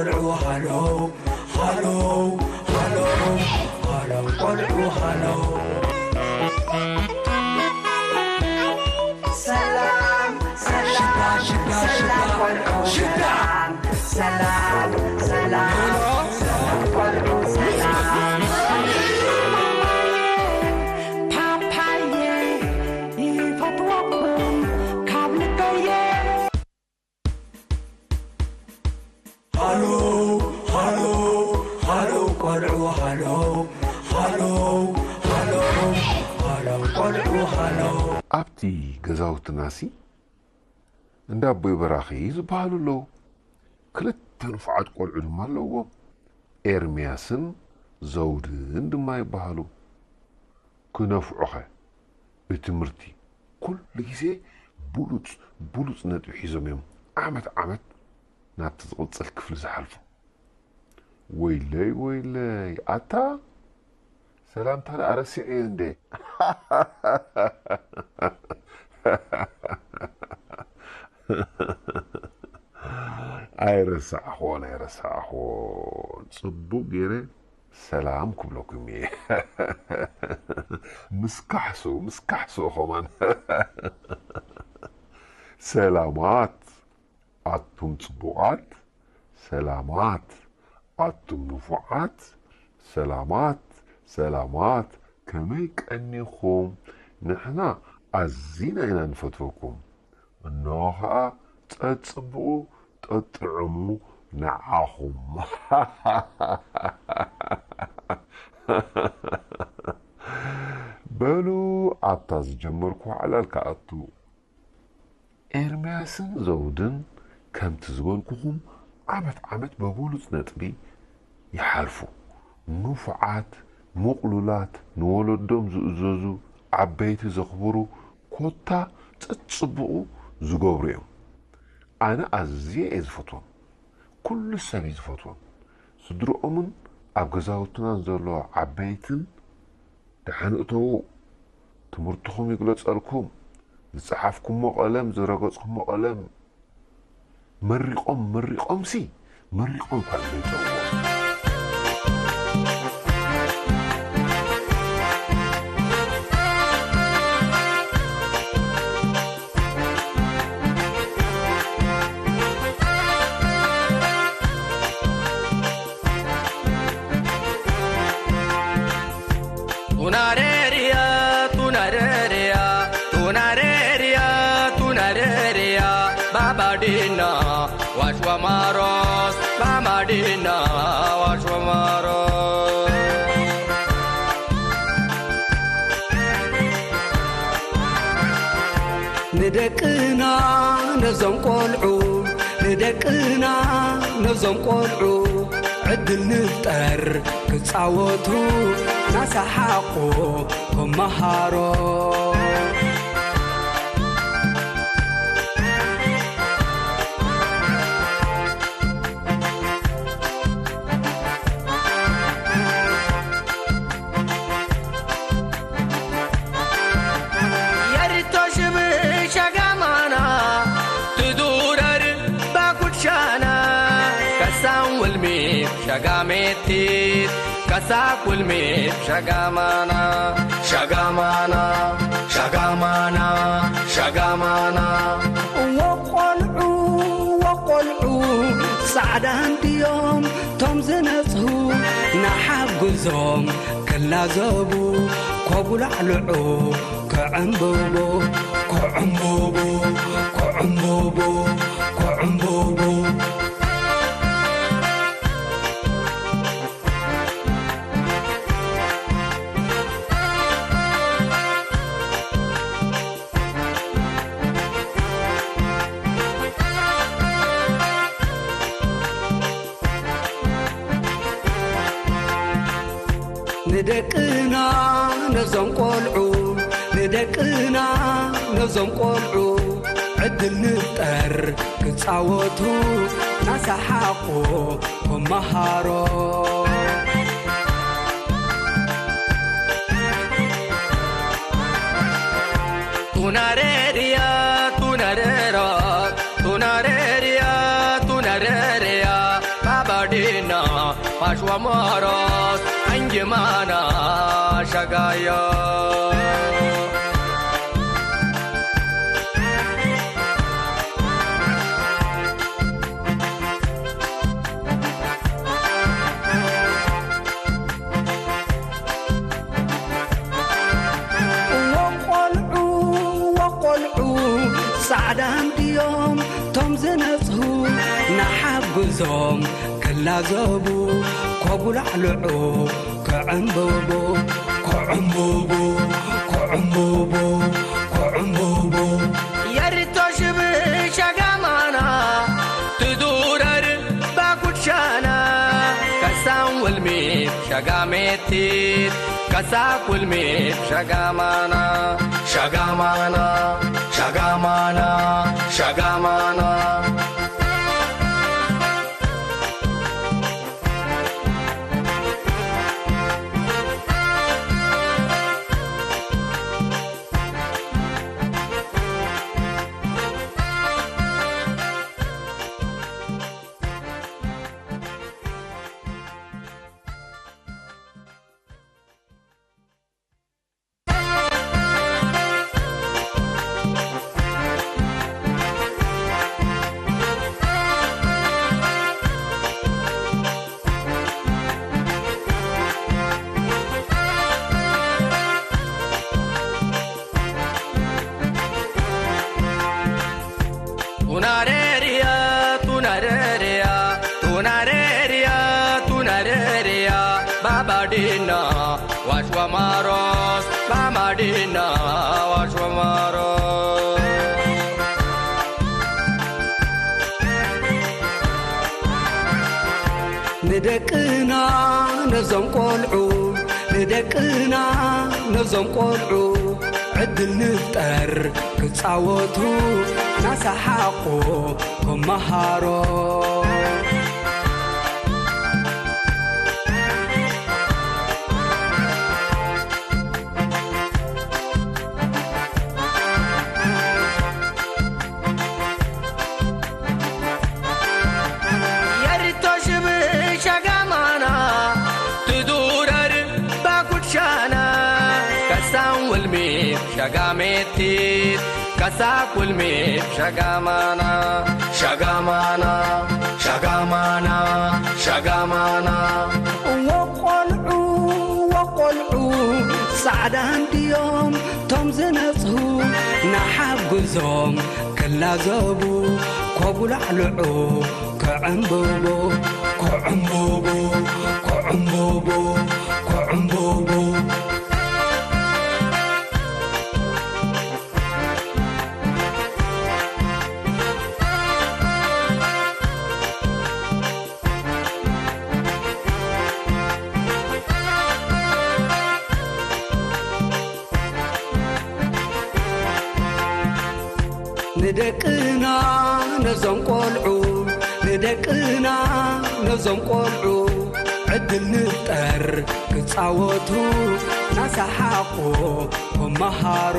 ቆልዑ ሃሎ፣ ሃሎ፣ ሃሎ፣ ሃሎ፣ ቆልዑ ሃሎ። ሰላም፣ ሰላም፣ ሽታ፣ ሽታ፣ ሰላም፣ ሽታ። ቆልዑ፣ ሽታ። ሰላም፣ ሰላም፣ ሰላም፣ ቆልዑ፣ ሰላም። ፓፓየ ይፈትወኩም ካብ ልበየ። ሃሎ፣ ሃሎ፣ ሃሎ፣ ቆልዑ፣ ሃሎ፣ ሃሎ፣ ሃሎ፣ ሃሎ፣ ቆልዑ፣ ሃሎ። ኣብቲ ገዛውትናሲ እንዳ ኣቦይ በራኺ ዝበሃሉ ኣለዉ። ክልተ ንፉዓት ቆልዑ ድማ ኣለውዎም። ኤርምያስን ዘውድን ድማ ይበሃሉ። ክነፍዑኸ ብትምህርቲ ኩሉ ግዜ ብሉጽ ብሉጽ ነጥቢ ሒዞም እዮም ዓመት ዓመት ናብቲ ዝቕጽል ክፍሊ ዝሓልፉ። ወይለይ ወይለይ ኣታ ሰላምታ ደኣ ረሲዐዮ እንዴ? ኣይረሳዕኹዎን ኣይረሳዕኹዎን ጽቡቕ ገይረ ሰላም ክብለኩም እየ። ምስ ካሕሱ ምስ ካሕሱ ኸማን ሰላማት ኣቱም ጽቡቓት። ሰላማት ኣቱም ንፉዓት። ሰላማት ሰላማት ከመይ ቀኒኹም? ንሕና ኣዚና ኢና ንፈትወኩም። እንሆ ኸኣ ጸጽብቑ ጠጥዕሙ ንዓኹም። በሉ ኣብታ ዝጀመርኩ ዕላል ክኣቱ። ኤርምያስን ዘውድን ከምቲ ዝበልኩኹም ዓመት ዓመት በብሉጽ ነጥቢ ይሓልፉ። ንፉዓት፣ ምቕሉላት፣ ንወለዶም ዝእዘዙ፣ ዓበይቲ ዘኽብሩ፣ ኮታ ጸጽብቑ ዝገብሩ እዮም። ኣነ ኣዝየ እየ ዝፈትዎም። ኩሉ ሰብ እዩ ዝፈትዎም። ስድርኦምን ኣብ ገዛውትናን ዘሎ ዓበይትን ደሓን እተዉ። ትምህርትኹም ይግለጸልኩም። ዝጸሓፍኩሞ ቀለም፣ ዝረገጽኩሞ ቀለም መሪቖም፣ መሪቖምሲ፣ መሪቖም እኳ ይገልጸዎ። Tunareria, tunareria, tunareria, tunareria, babadina, washwamaros, babadina, washwamaros. ንደቅና ነዞም ቆልዑ፣ ንደቅና ነዞም ቆልዑ፣ ዕድል ንፍጠር ክጻወቱ፣ ናሰሓቑ ክመሃሮ። የርቶ ሽብ ሸጋማና ትዱረር ባኩድሻና ከሳን ውልሚ ሸጋሜቲት ከሳክ ውልሚ ሸጋማና ሸጋማና ሸጋማና ሸጋማና ወቆልዑ ወቆልዑ ጻዕዳ እንድዮም ቶም ዝነጽሁ ናሓግዞም ክላዘቡ ኮጉላዕልዑ ክዕምብቡ ክዕምብቡ ክዕምብቡ ክዕምብቡ ንደቅና ነዞም ቆልዑ ንደቅና ነዞም ቆልዑ ዕድል ንፍጠር ክጻወቱ ናሰሓቑ ክመሃሮ። Tunareria, tunareria, tunareria, tunareria, baba ወሞሮስ ዕንጅማና ሸጋዮ። ወቆልዑ፣ ወቆልዑ፣ ጻዕዳ እንድዮም ቶም ዝነጽሁ፣ ንሓግዞም ክላዘቡ፣ ኮጉላዕልዑ፣ ክዕምብቡ፣ ክዕምብቡ፣ ክዕምብቡ፣ ክዕምብቡ። የርቶ ሽብ ሸጋማና፣ ትዱረር ባኩድሻና፣ ከሳም ውልሚ ሸጋሜቲት፣ ከሳብ ውልሚ ሸጋማና፣ ሸጋማና፣ ሸጋማና፣ ሸጋማና። ቱናሬሪያ፣ ቱናሬሪያ፣ ቱናሬሪያ፣ ቱናሬሪያ፣ ባባዲና ዋሽዋ ማሮስ፣ ባባዲና ዋሽዋ ማሮስ። ንደቅና ነዞም ቆልዑ፣ ንደቅና ነዞም ቆልዑ፣ ዕድል ንፍጠር ክጻወቱ፣ ናሳሓቑ ክመሃሮ። የርቶ ሽብ ሸጋማና፣ ትዱረር ባኩድሻና፣ ከሳም ውልሚ ሸጋሜቲት፣ ከሳብ ውልሚ ሸጋማና፣ ሸጋማና፣ ሸጋማና፣ ሸጋማና። ወቆልዑ፣ ወቆልዑ፣ ጻዕዳ እንድዮም ቶም ዝነጽሁ፣ ንሓግዞም ክላዘቡ፣ ኮጉላዕልዑ፣ ክዕምብቡ፣ ክዕምብቡ፣ ክዕምብቡ፣ ክዕምብቡ። ንደቅና ነዞም ቆልዑ፣ ንደቅና ነዞም ቆልዑ፣ ዕድል ንፍጠር ክጻወቱ፣ ናሳሓቑ ክመሃሮ።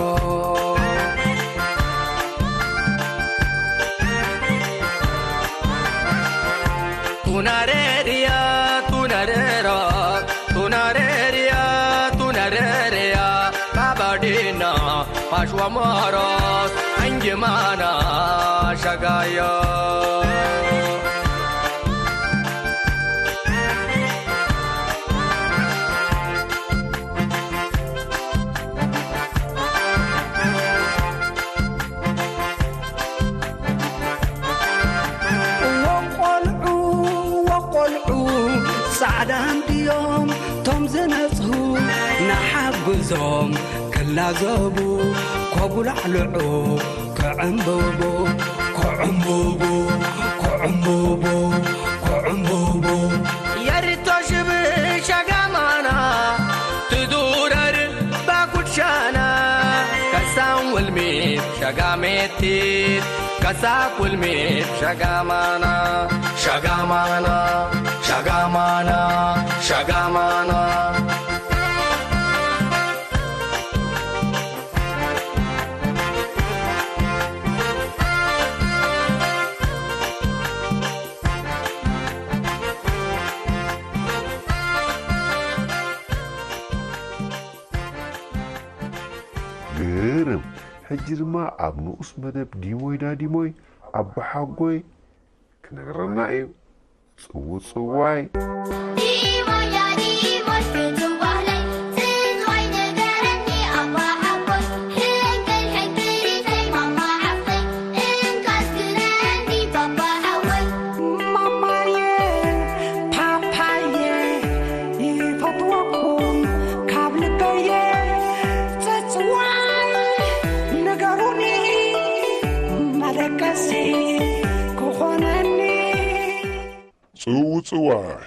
ቱናሬርያ፣ ቱናሬራ፣ ቱናሬርያ፣ ቱናሬርያ፣ ባባዲና፣ ፋሽዋ ሞሮስ፣ ዕንጅማና፣ ሸጋዮ። ወቆልዑ፣ ወቆልዑ፣ ጻዕዳ እንድዮም ቶም ዝነጽሁ፣ ንሓግዞም ክላዘቡ፣ ኮጉላዕልዑ፣ ክዕምብቡ፣ ክዕምብቡ፣ ክዕምብቡ፣ ክዕምብቡ። የርቶ ሽብ ሸጋማና፣ ትዱረር ባኩድሻና፣ ከሳም ውልሚ ሸጋሜቲት፣ ከሳብ ውልሚ ሸጋማና፣ ሸጋማና፣ ሸጋማና፣ ሸጋማና። ሕጂ ድማ ኣብ ንኡስ መደብ ዲሞይ ዳዲሞይ ኣቦሓጎይ ክነግረና እዩ። ጽውጽዋይ። ማማየ ፓፓየ ይፈትወኩም ካብ ልበየ። ጽጽዋይ ንገሩኒ መደቀሲ ክኾነኒ። ጽውጽዋይ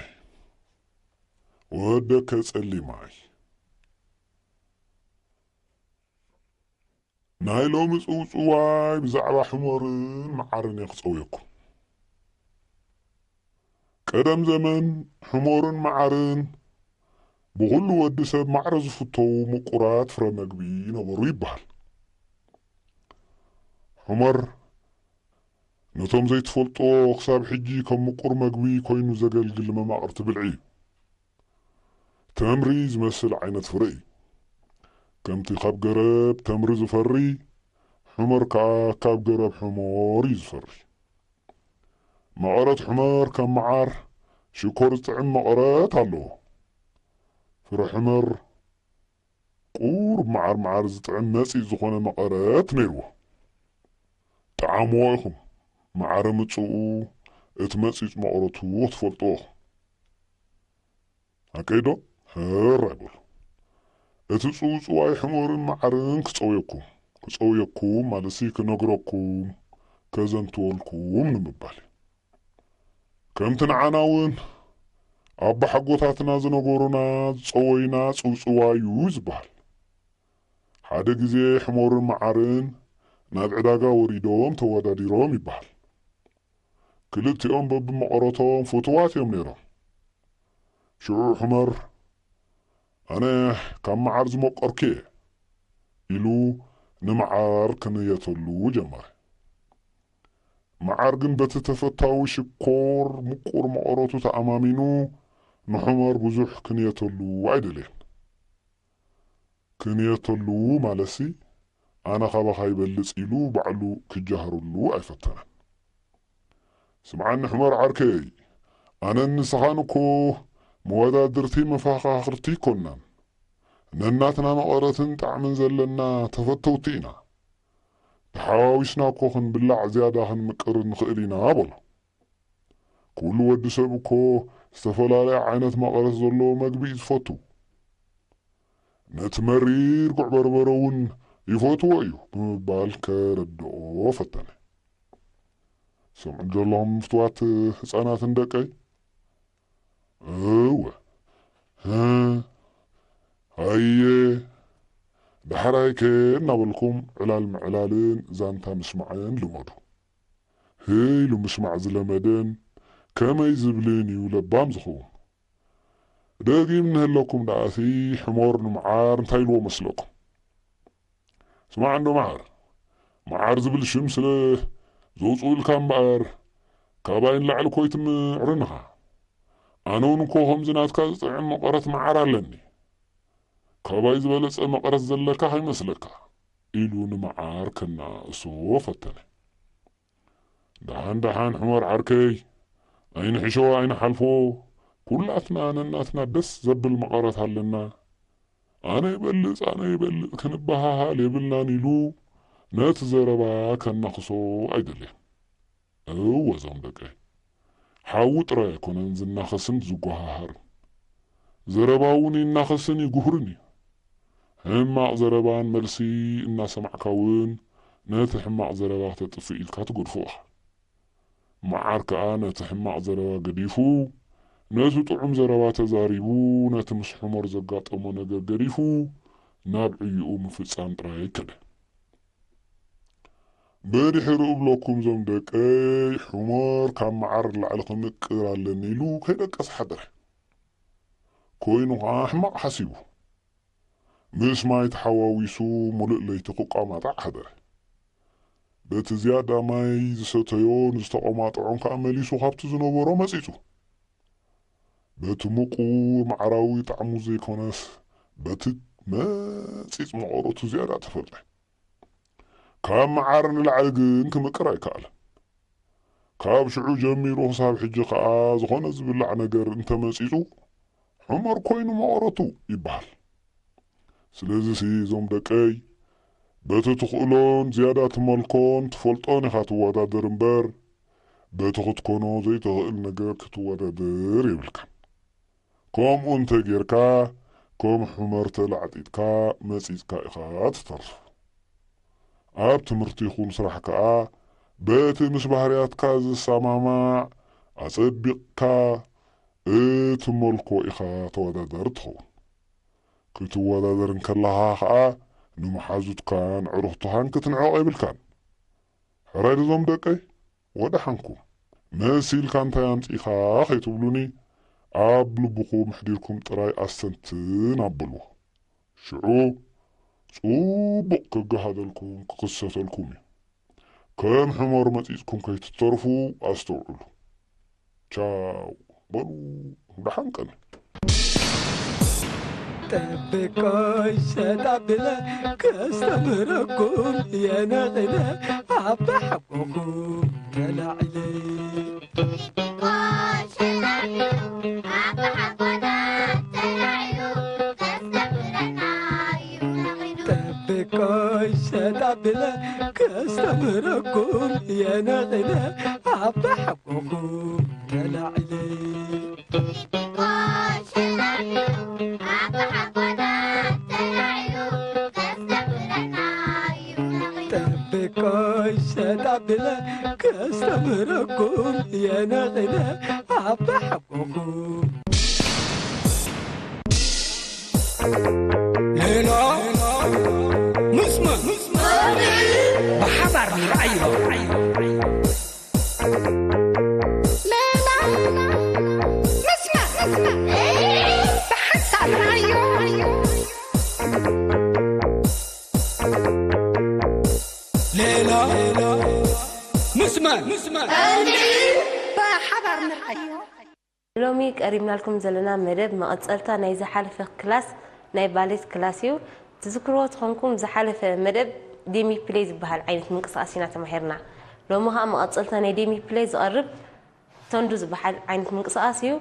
ወደከ ጸሊማይ። ናይ ሎሚ ጽውጽዋይ ብዛዕባ ሕሞርን መዓርን እየ ክጸውየኩም። ቀደም ዘመን ሕሞርን መዓርን ብኹሉ ወዲ ሰብ ማዕረ ዝፍተዉ ምቁራት ፍረ መግቢ ይነበሩ ይበሃል። ሕመር ነቶም ዘይትፈልጥዎ ክሳብ ሕጂ ከም ምቁር መግቢ ኮይኑ ዘገልግል መማቕርቲ ብልዒ እዩ። ተምሪ ዝመስል ዓይነት ፍረ እዩ። ከምቲ ካብ ገረብ ተምሪ ዝፈሪ፣ ሕመር ከኣ ካብ ገረብ ሕመር እዩ ዝፈሪ። መቐረት ሕመር ከም መዓር፣ ሽኮር ዝጥዕም መቐረት ኣለዎ። ፍረ ሕመር ቁሩብ መዓር መዓር ዝጥዕም መጺጽ ዝኾነ መቐረት ነይርዎ። ጠዓምዎ ኢኹም፣ መዓረ ምጽኡ እቲ መጺጽ መቐረቱ ክትፈልጥዎ ኢኹም። ኣቀይዶ ህር ኣይበሉ። እቲ ጽውጽዋይ ሕመርን መዓርን ክጸውየኩም፣ ክጸውየኩም ማለትሲ ክነግረኩም፣ ከዘንትወልኩም ንምባል እዩ። ከምቲ ንዓና እውን ኣቦሓጎታትና ዝነገሩና ዝጸወዩና ጽውጽዋይ እዩ ዝበሃል። ሓደ ግዜ ሕመርን መዓርን ናብ ዕዳጋ ወሪዶም ተወዳዲሮም ይበሃል። ክልቲኦም በብመቐረቶም ፍቱዋት እዮም ነይሮም። ሽዑ ሕመር ኣነ ካብ መዓር ዝመቀርኩ እየ ኢሉ ንመዓር ክንየተሉ ጀመረ። መዓር ግን በቲ ተፈታዊ ሽኮር ምቁር መቐረቱ ተኣማሚኑ ንሕመር ብዙሕ ክንየተሉ ኣይደለየን። ክንየተሉ ማለትሲ ኣነ ካባኻ ይበልጽ ኢሉ ባዕሉ ክጃሃረሉ ኣይፈተነን። ስምዓኒ ሕመር ዓርከይ፣ ኣነን ንስኻን እኮ መወዳድርቲ መፈኻኽርቲ ኣይኮናን። ነናትና መቐረትን ጣዕምን ዘለና ተፈተውቲ ኢና። ተሓዋዊስና እኮ ክንብላዕ ዝያዳ ክንምቅር ንኽእል ኢና በሎ። ኩሉ ወዲ ሰብ እኮ ዝተፈላለየ ዓይነት መቐረት ዘለዎ መግቢ እዩ ዝፈቱ። ነቲ መሪር ጉዕ በርበረ እውን ይፈትዎ እዩ ብምባል ከረድኦ ፈተነ። ሰምዑ ዘለኹም ፍትዋት ህፃናትን ደቀይ? እወ። ሃየ ዳሕራይ ከ እናበልኩም ዕላል ምዕላልን ዛንታ ምስማዕን ልመዱ። ህይ ኢሉ ምስማዕ ዝለመደን ከመይ ዝብልን እዩ ለባም ዝኸውን። ደጊም ንህለኩም ደኣሲ ሕሞር ንምዓር እንታይ ኢልዎ መስለኩም? ስማዕ እንዶ መዓር፣ መዓር ዝብል ሽም ስለ ዘውፅኡልካ እምበኣር ካባይ ንላዕሊ እኮ ኣይትምዕርን ኢኻ። ኣነ እውን እኮ ከምዚ ናትካ ዝጥዕም መቐረት መዓር ኣለኒ። ካባይ ዝበለፀ መቐረት ዘለካ ከይመስለካ ኢሉ ንመዓር ከነኣእሶ ፈተነ። ደሓን ደሓን ሕመር ዓርከይ፣ ኣይንሕሾ ኣይንሓልፎ፣ ኩላትና ነናትና ደስ ዘብል መቐረት ኣለና። ኣነ ይበልጽ ኣነ ይበልጽ ክንበሃሃል የብልናን ኢሉ ነቲ ዘረባ ከናኽሶ ኣይደለየን። እወ እዞም ደቀይ፣ ሓዊ ጥራይ ኣይኮነን ዝናኸስን ዝጓሃሃርን፣ ዘረባ እውን ይናኸስን ይጉህርን እዩ። ሕማቕ ዘረባን መልሲ እናሰማዕካ እውን ነቲ ሕማቕ ዘረባ ክተጥፍእ ኢልካ ትገድፎ ኢኻ። መዓር ከኣ ነቲ ሕማቕ ዘረባ ገዲፉ ነቲ ጥዑም ዘረባ ተዛሪቡ ነቲ ምስ ሑመር ዘጋጠሞ ነገር ገዲፉ ናብ ዕዩኡ ምፍጻም ጥራይ ከደ። ብድሕሪኡ እብለኩም ዞም ደቀይ ሑመር ካብ መዓር ንላዕሊ ክምቅር ኣለኒ ኢሉ ከይደቀሰ ሓደረ። ኮይኑ ኸዓ ሕማቕ ሓሲቡ። ምስ ማይ ተሓዋዊሱ ሙሉእ ለይቲ ክቋማጣዕ ሓደረ። በቲ ዝያዳ ማይ ዝሰተዮን ዝተቖማጠዖን ከኣ መሊሱ ካብቲ ዝነበሮ መጺጹ። በቲ ምቁር መዓራዊ ጣዕሙ ዘይኮነስ በቲ መጺጽ መቐረቱ ዝያዳ ተፈልጠ። ካብ መዓር ንላዕሊ ግን ክምቅር ኣይከኣለን። ካብ ሽዑ ጀሚሩ ክሳብ ሕጂ ከኣ ዝኾነ ዝብላዕ ነገር እንተመጺጹ፣ ሑመር ኮይኑ መቐረቱ ይበሃል። ስለዚሲ እዞም ደቀይ፣ በቲ ትኽእሎን ዝያዳ ትመልኮን ትፈልጦን ኢኻ ትወዳደር እምበር፣ በቲ ክትኮኖ ዘይትኽእል ነገር ክትወዳደር የብልካን። ከምኡ እንተ ጌርካ፣ ከም ሑመር ተላዕጢጥካ መጺጽካ ኢኻ ትተርፍ። ኣብ ትምህርቲ ይኹን ስራሕ ከኣ፣ በቲ ምስ ባህርያትካ ዝሰማማዕ ኣጸቢቕካ እትመልኮ ኢኻ ተወዳዳሪ ትኸውን። ክትወዳደር እንከለኻ ኸኣ፣ ንመሓዙትካን ኣዕሩኽትኻን ክትንዕቕ የብልካን። ሕራይ ድዞም ደቀይ፣ ወደሓንኩም። መሲልካ እንታይ ኣምጺእካ ከይትብሉኒ፣ ኣብ ልብኹም ኣሕዲርኩም ጥራይ ኣስተንትን ኣብልዎ። ሽዑ ጽቡቕ ክገሃደልኩም ክኽሰተልኩም እዩ። ከም ሕመር መጺጽኩም ከይትተርፉ ኣስተውዕሉ። ቻው በሉ፣ ደሓን ቀን። ጠብቆይ ሸጣ ብለ ከስተምረኩም የነቕለ ኣባ ሓቆኹም ተላዕለ ጠብቆይ ሸጣ ብለ ከስተምረኩም የነቕለ ኣባ ሓቆኹም ተላዕለ ጠብቆይ ሸጣ ብለ ከስተምረኩም የነቕለ ኣባ ሓቆኹም ሌላ ምስማዕ ብሓባር ንርኣዮ ሌላ ምስማዕ ብሓንሳብ ንርኣዮ ሌላ ምስማዕ ብሓባር ንርኣዮ ሎሚ ቀሪብናልኩም ዘለና መደብ መቐጸልታ ናይ ዝሓለፈ ክላስ ናይ ባሌት ክላስ እዩ። ትዝክርዎ ተኾንኩም ዝሓለፈ መደብ ዴሚ ፕሌ ዝበሃል ዓይነት ምንቅስቓስ ኢና ተማሂርና። ሎሚ ኸዓ መቐጸልታ ናይ ዴሚ ፕሌ ዝቐርብ ተንዱ ዝበሃል ዓይነት ምንቅስቓስ እዩ።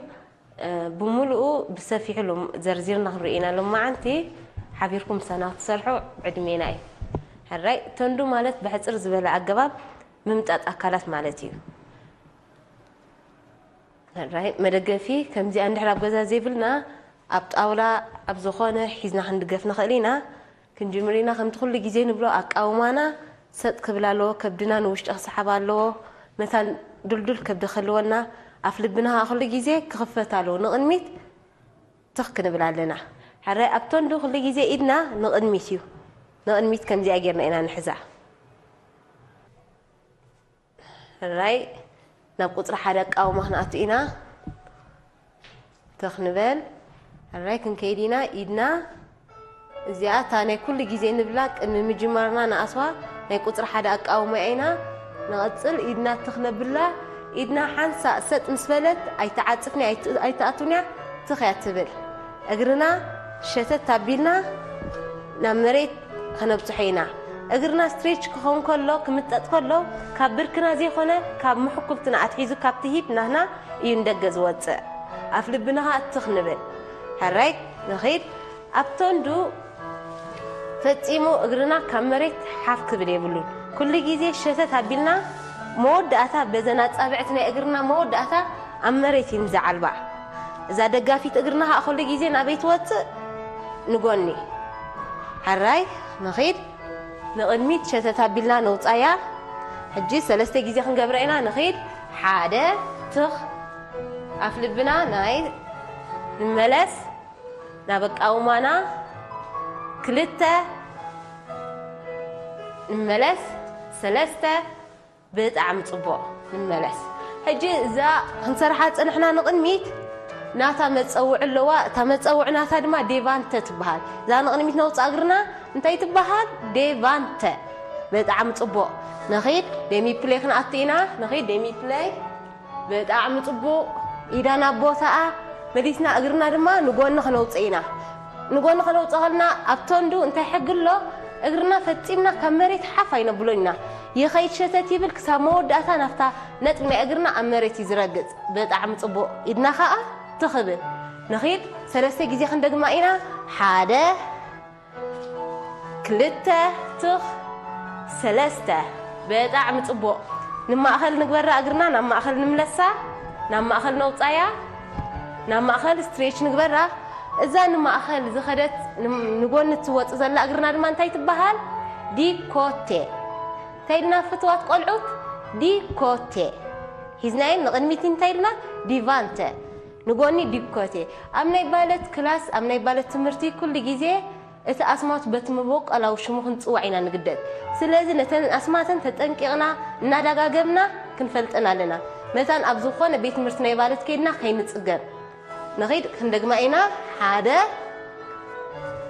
እ፣ ብምሉኡ ብሰፊሑ ሎም ዘርዚርና ክንርኢ ኢና። ሎማዓንቲ ሓቢርኩም ምሳና ክትሰርሑ ዕድሜና እዩ። ሕራይ ተንዱ ማለት ብሕጽር ዝበለ ኣገባብ ምምጣጥ ኣካላት ማለት እዩ። ሕራይ መደገፊ ከምዚኣ እንድሕር ኣብ ገዛ ዘይብልና ኣብ ጣውላ ኣብ ዝኾነ ሒዝና ክንድገፍ ንኽእል ኢና። ክንጅምር ኢና ከምቲ ኩሉ ግዜ ንብሎ ኣቃውማና ሰጥ ክብል ኣለዎ፣ ከብድና ንውሽጢ ክስሓብ ኣለዎ፣ መታን ድልዱል ከብዲ ክህልወና፣ ኣፍ ልብና ከዓ ኩሉ ግዜ ክኽፈት ኣለዎ። ንቕድሚት ትኽ ክንብል ኣለና። ሕራይ ኣብ ተንዱ ኩሉ ግዜ ኢድና ንቕድሚት እዩ። ንቕድሚት ከምዚኣ ጌርና ኢና ንሕዛ። ሕራይ ናብ ቁፅሪ ሓደ ኣቃውማ ክንኣቱ ኢና። ትኽ ንበል። ሕራይ ክንከይድ ኢና። ኢድና እዚኣ እታ ናይ ኩሉ ግዜ ንብላ ቅድሚ ምጅማርና ንኣስዋ ናይ ቁፅሪ ሓደ ኣቃውማ ኢና። ንቐፅል። ኢድና ትኽ ነብላ። ኢድና ሓንሳእ ሰጥ ምስ በለት ኣይትዓፅፍን እያ፣ ኣይት-፣ ኣይትኣቱን እያ። ትኽ እያ ትብል። እግርና ሸተት ኣቢልና ናብ መሬት ከነብፅሖ ኢና። እግርና ስትሬች ክኸውን ከሎ፣ ክምጠጥ ከሎ፣ ካብ ብርክና ዘይኮነ ካብ መሕኩልትና ኣትሒዙ ካብቲ ሂፕ ናህና እዩ ንደገ ዝወፅእ። ኣፍ ልብና ኸዓ ትኽ ንብል። ሕራይ ንኺድ። ኣብ ተንዱ ፈጺሙ እግርና ካብ መሬት ሓፍ ክብል የብሉን። ኩሉ ግዜ ሸተት ኣቢልና መወዳእታ በዘን ኣጻብዕቲ ናይ እግርና መወዳእታ ኣብ መሬት እዩ ንዝዓልባ። እዛ ደጋፊት እግርና ኸዓ ኩሉ ግዜ ናበይ ትወጽእ? ንጎኒ። ሕራይ ንኺድ። ንቕድሚት ሸተት ኣቢልና ነውጻያ። ሕጂ ሰለስተ ግዜ ክንገብራ ኢና። ንኺድ። ሓደ፣ ትኽ። ኣፍ ልብና ናይ ንመለስ። ናብ ኣቃውማና። ክልተ። ንመለስ። ሰለስተ። ብጣዕሚ ጽቡቕ። ንመለስ። ሕጂ እዛ ክንሰርሓ ጸንሕና ንቕድሚት ናታ መጸውዒ ኣለዋ። እታ መጸውዒ ናታ ድማ ዴቫንተ ትበሃል። እዛ ንቕድሚት ነውጽኣ እግርና እንታይ ትበሃል? ዴቫንተ። ብጣዕሚ ጽቡቕ። ንኺድ፣ ዴሚ ፕሌይ ክንኣቱ ኢና። ንኺድ፣ ዴሚ ፕሌይ። ብጣዕሚ ጽቡቕ። ኢዳ ናብ ቦታኣ መሊስና፣ እግርና ድማ ንጎኒ ከነውጽእ ኢና። ንጎኒ ከነውጽእ ከለና ኣብ ተንዱ እንታይ ሕጊ ኣሎ? እግርና ፈጺምና ካብ መሬት ሓፍ ኣይነብሎን ኢና። ይኸይድ ሸተት ይብል፣ ክሳብ መወዳእታ ናብታ ነጥቢ ናይ እግርና ኣብ መሬት እዩ ዝረግጽ። ብጣዕሚ ጽቡቕ። ኢድና ኸኣ ትኽብል። ንኺድ፣ ሰለስተ ግዜ ክንደግማ ኢና። ሓደ፣ ክልተ፣ ትኽ፣ ሰለስተ። ብጣዕሚ ጽቡቕ። ንማእኸል ንግበራ እግርና፣ ናብ ማእኸል ንምለሳ፣ ናብ ማእኸል ነውጻያ፣ ናብ ማእኸል ስትሬች ንግበራ። እዛ ንማእኸል ዝኸደት፣ ን-፣ ንጎኒ ትወጽእ ዘላ እግርና ድማ እንታይ ትበሃል? ዲኮቴ። እንታይ ኢልና ፍትዋት ቆልዑት? ዲኮቴ። ሒዝናየን ንቕድሚት እንታይ ኢልና? ዲቫንተ። ንጎኒ ዲኮቴ። ኣብ ናይ ባለት ክላስ፣ ኣብ ናይ ባለት ትምህርቲ ኩሉ ግዜ እቲ ኣስማት በቲ መበቆላዊ ሽሙ ክንጽዋዕ ኢና ንግደድ። ስለዚ ነተን ኣስማተን ተጠንቂቕና እናዳጋገምና ክንፈልጠን ኣለና። መታን ኣብ ዝኾነ ቤት ትምህርቲ ናይ ባለት ከይድና ከይንጽገም። ንኺድ ክንደግማ ኢና። ሓደ፣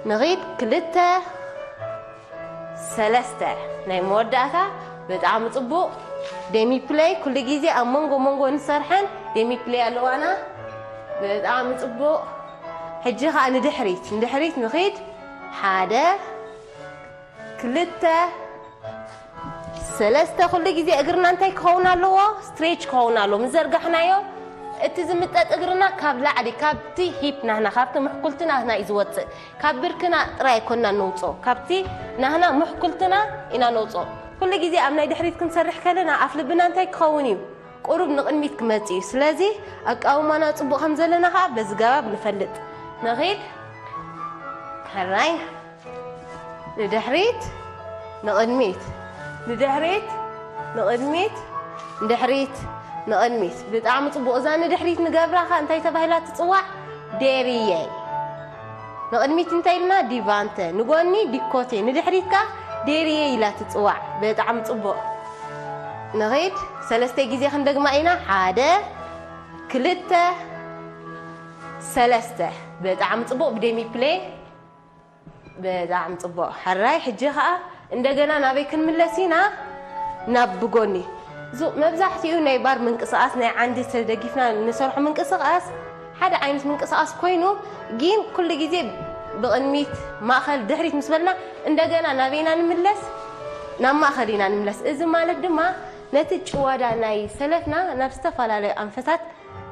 ንኺድ ክልተ፣ ሰለስተ። ናይ መወዳእታ። ብጣዕሚ ጽቡቕ። ዴሚ ፕለይ ኩሉ ግዜ ኣብ መንጎ መንጎ ንሰርሐን ዴሚ ፕለይ ኣለዋና። ብጣዕሚ ጽቡቕ። ሕጂ ኸኣ ንድሕሪት፣ ንድሕሪት ንኺድ። ሓደ፣ ክልተ፣ ሰለስተ። ኩሉ ግዜ እግርና እንታይ ክኸውን ኣለዎ? ስትሬች ክኸውን ኣለዎ። ምስ ዘርጋሕናዮ፣ እቲ ዝምጠጥ እግርና ካብ ላዕሊ፣ ካብቲ ሂፕ ናህና፣ ካብቲ ምሕኩልቲ ናህና እዩ ዝወጽእ። ካብ ብርክና ጥራይ ኣይኮንና ነውጾ፣ ካብቲ ናህና ምሕኩልትና ኢና ነውጾ። ኩሉ ግዜ ኣብ ናይ ድሕሪት ክንሰርሕ ከለና ኣፍ ልብና እንታይ ክኸውን እዩ? ቁሩብ ንቕድሚት ክመጽእ እዩ። ስለዚ ኣቃውማና ጽቡቕ ከም ዘለና ኸኣ በዚ ገባብ ንፈልጥ። ንኺድ። ሕራይ። ንድሕሪት፣ ንቕድሚት፣ ንድሕሪት፣ ንቕድሚት፣ ንድሕሪት፣ ንቕድሚት። ብጣዕሚ ጽቡቕ። እዛ ንድሕሪት ንገብራ ኸኣ እንታይ ተባሂላ ትጽዋዕ? ዴሪየይ። ንቕድሚት እንታይ ኢልና? ዲቫንተ። ንጎኒ ዲኮቴ። ንድሕሪት ከኣ ዴሪየይ ኢላ ትጽዋዕ። ብጣዕሚ ጽቡቕ። ንኺድ። ሰለስተ ግዜ ክንደግማ ኢና። ሓደ፣ ክልተ፣ ሰለስተ። ብጣዕሚ ጽቡቕ። ብዴሚ ፕሌ። ብጣዕሚ ጽቡቕ። ሕራይ፣ ሕጂ ኸኣ እንደገና ናበይ ክንምለስ ኢና? ናብ ብጎኒ። ዙ-፣ መብዛሕትኡ ናይ ባር ምንቅስቓስ፣ ናይ ዓንዲ ተደጊፍና እንሰርሖ ምንቅስቓስ ሓደ ዓይነት ምንቅስቓስ ኮይኑ፣ ግን ኩሉ ግዜ ብቕድሚት፣ ማእኸል፣ ድሕሪት ምስ በልና እንደገና ናበይ ኢና ንምለስ? ናብ ማእኸል ኢና ንምለስ። እዚ ማለት ድማ ነቲ ጭዋዳ ናይ ሰለፍና ናብ ዝተፈላለዩ ኣንፈታት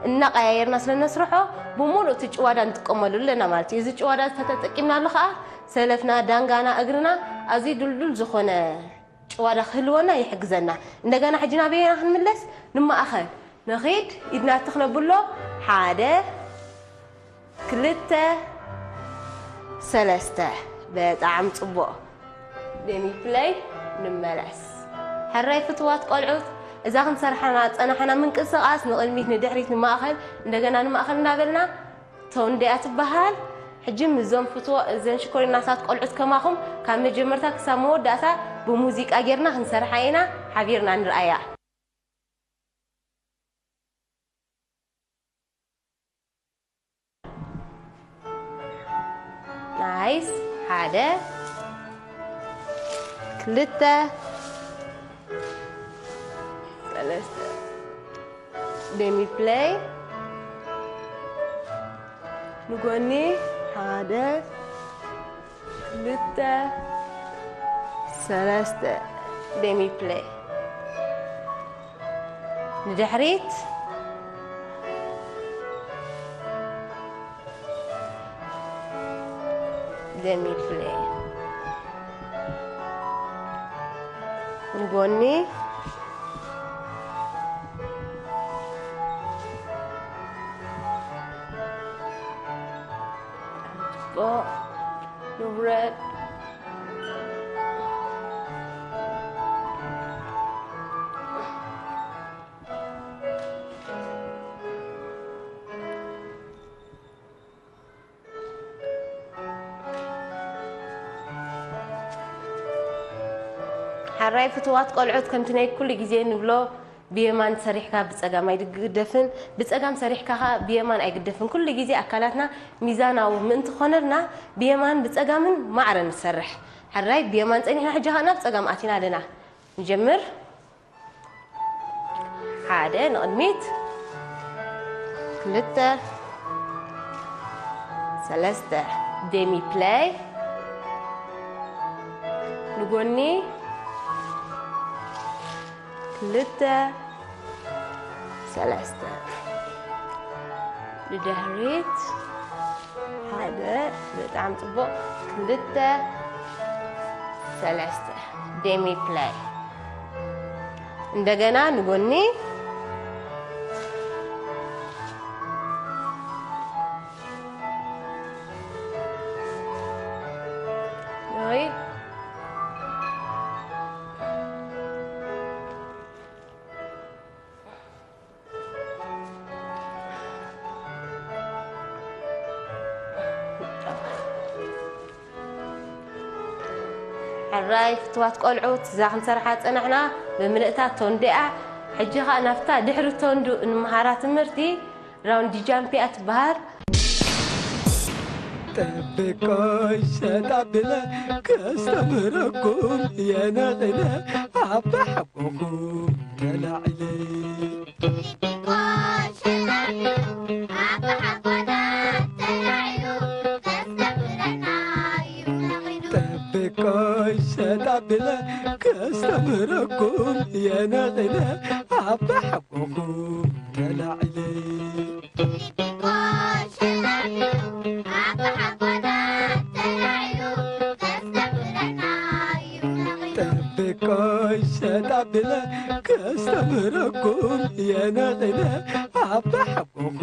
እናቐያየርና ስለ ነስርሖ፣ ብምሉእ እቲ ጭዋዳ ንጥቀመሉ ኣለና ማለት እዩ። እዚ ጭዋዳ ተተጠቂምናሉ ኸኣ፣ ሰለፍና፣ ዳንጋና፣ እግርና ኣዝዩ ድልዱል ዝኾነ ጭዋዳ ክህልወና ይሕግዘና። እንደገና ሕጂ ናበየና ክንምለስ? ንማእኸል ንኺድ፣ ኢድና ትኽ ነብሎ። ሓደ፣ ክልተ፣ ሰለስተ። በጣዕሚ ጽቡቕ። ዴሚ ፕለይ ንመለስ። ሕራይ ፍትዋት ቆልዑት፣ እዛ ክንሰርሓና ጸናሕና ምንቅስቓስ ንቕድሚት፣ ንድሕሪት፣ ንማእኸል፣ እንደገና ንማእኸል እንዳበልና ቶን ድያ ትበሃል። ሕጂ ምስዞም ፍትዎ-፣ እዘን ሽኮሪናታት ቆልዑት ከማኹም ካብ መጀመርታ ክሳብ መወዳእታ ብሙዚቃ ጌርና ክንሰርሓ ኢና። ሓቢርና ንርኣያ። ናይስ። ሓደ፣ ክልተ፣ ሰለስተ። ዴሚ ፕለይ። ንጎኒ። ሓደ፣ ክልተ፣ ሰለስተ። ዴሚ ፕለይ። ንድሕሪት። ዴሚ ፕሌ። ንጎኒ። ጽቡቕ። ንውረድ። ሓራይ ፍቱዋት ቆልዑት፣ ከምቲ ናይ ኩሉ ግዜ ንብሎ፣ ብየማን ሰሪሕካ ብጸጋም ኣይግደፍን፣ ብጸጋም ሰሪሕካ ኸኣ ብየማን ኣይግደፍን። ኩሉ ግዜ ኣካላትና ሚዛናዊ ምእንቲ ክኾነልና፣ ብየማን ብጸጋምን ማዕረ ንሰርሕ። ሓራይ ብየማን ጸኒሕና፣ ሕጂ ኸኣ ናብ ጸጋም ኣቲና ኣለና። ንጀምር። ሓደ ንቕድሚት፣ ክልተ፣ ሰለስተ፣ ዴሚ ፕለይ፣ ጎኒ ክልተ ሰለስተ። ንድሕሪት ሓደ። በጣም ጽቡቕ። ክልተ ሰለስተ። ዴሚ ፕላይ። እንደገና ንጎኒ። ኦይ። ሕራይ ፍትዋት ቆልዑት፣ እዛ ክንሰርሓ ጸናሕና ብምልእታ ቶንዲኣ። ሕጂ ኸኣ ናብታ ድሕሪ ቶንዱ እንመሃራ ትምህርቲ ራውንድ ጃምፕ እያ ትበሃል። ጠብቆይ ሸጣ ብለ ከስተምረኩም የነቕለ ኣባሓጎኹም ተላዒለ። ጠብቆይ ሸጣ ብለ ከስተምረኩም የነቕለ ኣባሓጎኹም ተላዒለ። ጠብቆይ ሸጣ ብለ ከስተምረኩም የነቕለ ኣባሓጎኹም።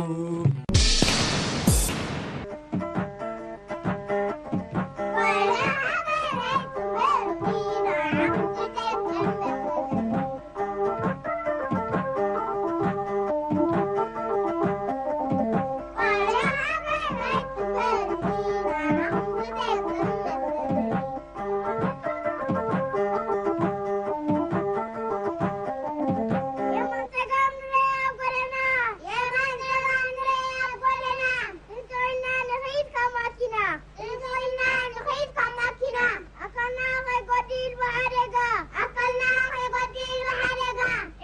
እንስይና ንኺድ ካብ ማኪና። እንስይና ንኺድ ካብ ማኪና። ኣካልና ከይጎድል ብሓደጋ። ኣካልና ከይጎድል ብሓደጋ።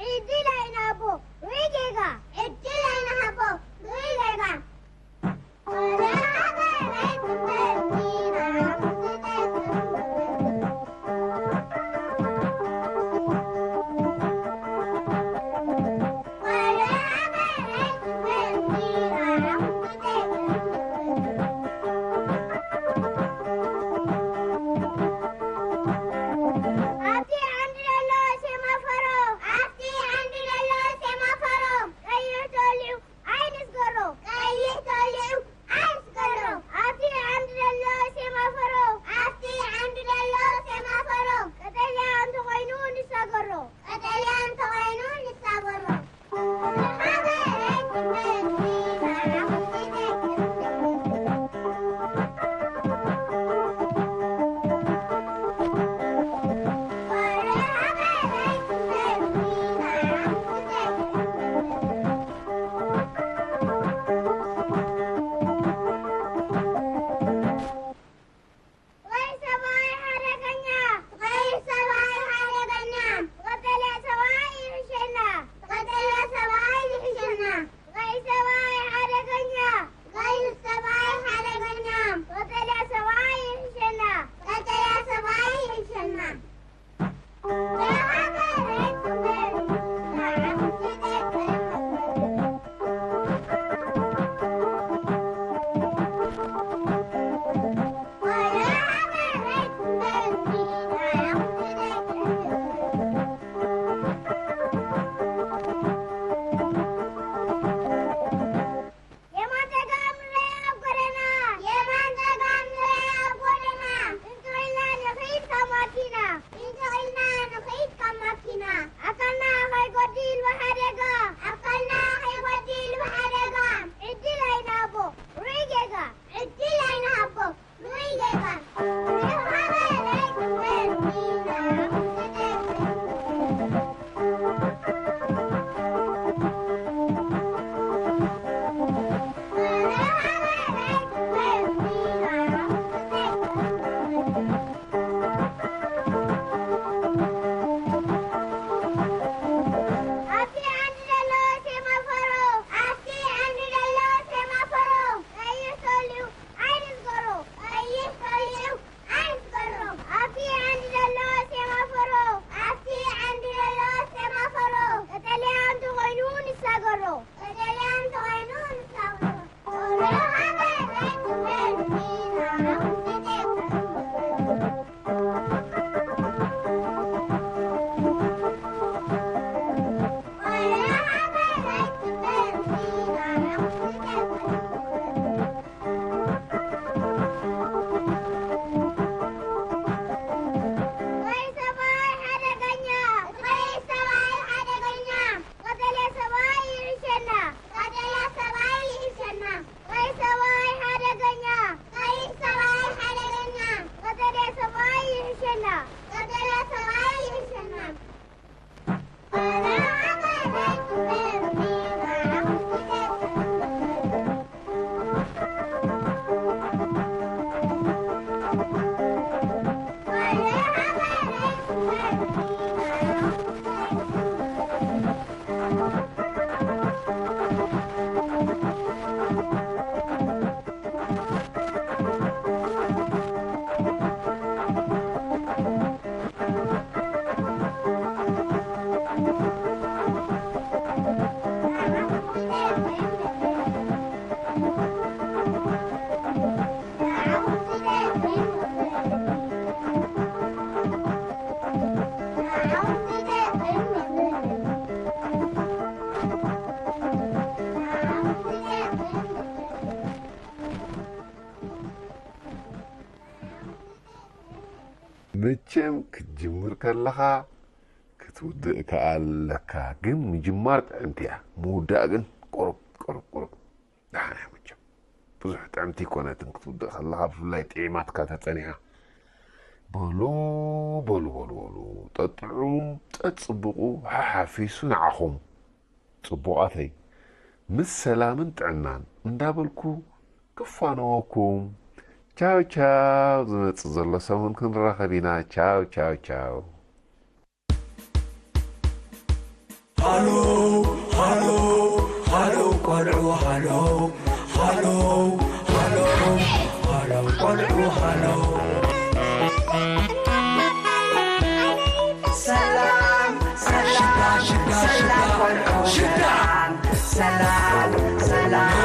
ዕድል ኣይናቦ ወይ ጌጋ። መቸም ክትጅምር ከለኻ ክትውድእ ከኣ ኣለካ፣ ግን ምጅማር ጥዕምቲ እያ፣ ምውዳእ ግን ቁሩብ ቁሩብ ቁሩብ ደሓን እያ። መቸም ብዙሕ ጥዕምቲ ኣይኮነትን ክትውድእ ከለኻ፣ ብፍላይ ጥዒማትካ ተጸኒሓ። በሉ በሉ በሉ በሉ፣ ጠጥዑም፣ ጠጽብቑ፣ ሓሓፊሱ ንዓኹም ጽቡቓተይ፣ ምስ ሰላምን ጥዕናን እንዳበልኩ ክፋነወኩም። ቻው ቻው፣ ዝመጽእ ዘሎ ሰሙን ክንራኸብ ኢና። ቻው ቻው ቻው። ሃሎ ሃሎ ሃሎ ቆልዑ ሃሎ ሃሎ ሃሎ ሃሎ ቆልዑ ሃሎ ሰላም ሰላም ሰላም ቆልዑ ሰላም ሰላም